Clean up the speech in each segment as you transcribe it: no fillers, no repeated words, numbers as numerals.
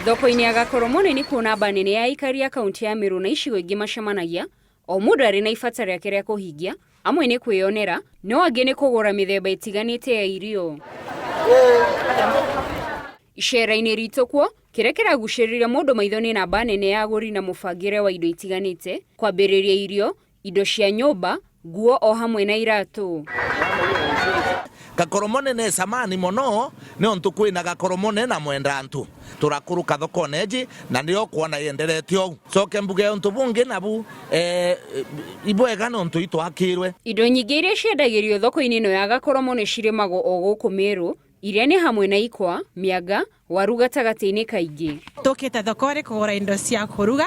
Thoko-inĩ ya Gakoromone nĩ kuo namba nene ya aikari a kaunti ya Meru na icigo ingĩ macemanagia, o mũndũ arĩ na ibata rĩake rĩa kũhingia, amwe nĩ kwĩyonera, no angĩ nĩ kũgũra mĩthemba ĩtiganĩte ya irio. Icera-inĩ ritũ kuo, kĩrĩa kĩragucĩrĩria mũndũ maitho nĩ namba nene ya agũri na mũbangĩre wa indo itiganĩte, kwambĩrĩria irio, indo cia nyũmba, nguo o hamwe na iratũ. Gakoromone ne samani mono niontu kwina gakoromone na mwendantu turakuruka thokone eji na nio kuona yenderete ou coke mbuge untu bungi nabu ibwega nontu itwakirwe. Indo nyingĩ iria ciendagĩrio thoko-inĩ ĩno ya Gakoromone cirĩmagwo o gũkũ Meru, iria nĩ hamwe na ikwa, mĩanga, waru gatagatĩ-inĩ kaingĩ. Tũkĩte thoko rĩ kũgũra indo cia kũruga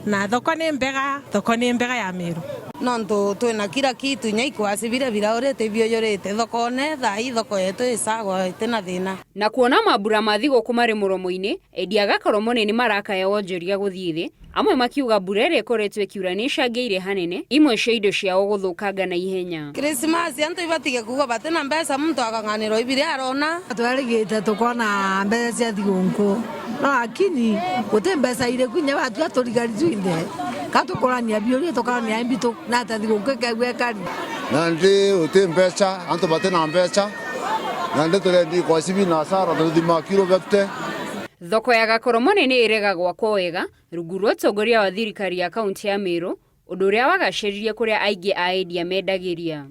na thoko nĩ mbega, thoko nĩ mbega ya Meru. Nontu twina kila kitu inya ikwasi bira biraurite ibiuyurite thoko ne thai thoko yetu icagwa itina thina. Na kuona mambura ma thigũkũ marĩ mũromo-inĩ, endia a Gakoromone nĩ marakaya wonjoria gũthiĩ thĩ, amwe makiuga mbura ĩrĩa ĩkoretwo ĩkiura nĩ ĩcangĩire hanene imwe cia indo ciao gũthũkanga na ihenya. Krismasi antu ibatige kuga batina mbeca muntu akang'anirwo ibiri arona. Twerigite tukona mbeca cia thigũnkũ no lakini guti mbeca iriku inya batua turigari twinthe ka tukorania biuria tukarania mbitu na ta thigũnkũ ikaigua ĩkari. Na ndi uti mbeca antu batina mbeca na ndi turendi kwasibi na hasara tuthima kilo bete. Thoko ya Gakoromone nĩ ĩrega gwakwo wega rungu rwa ũtongoria wa thirikari ya kaunti ya Meru, ũndũ ũrĩa wagacĩririe kũrĩa aingĩ a endia mendagĩria.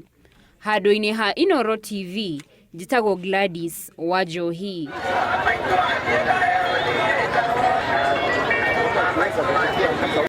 Handũ-inĩ ha Inooro TV, njĩtagwo Gladys Wanjohi.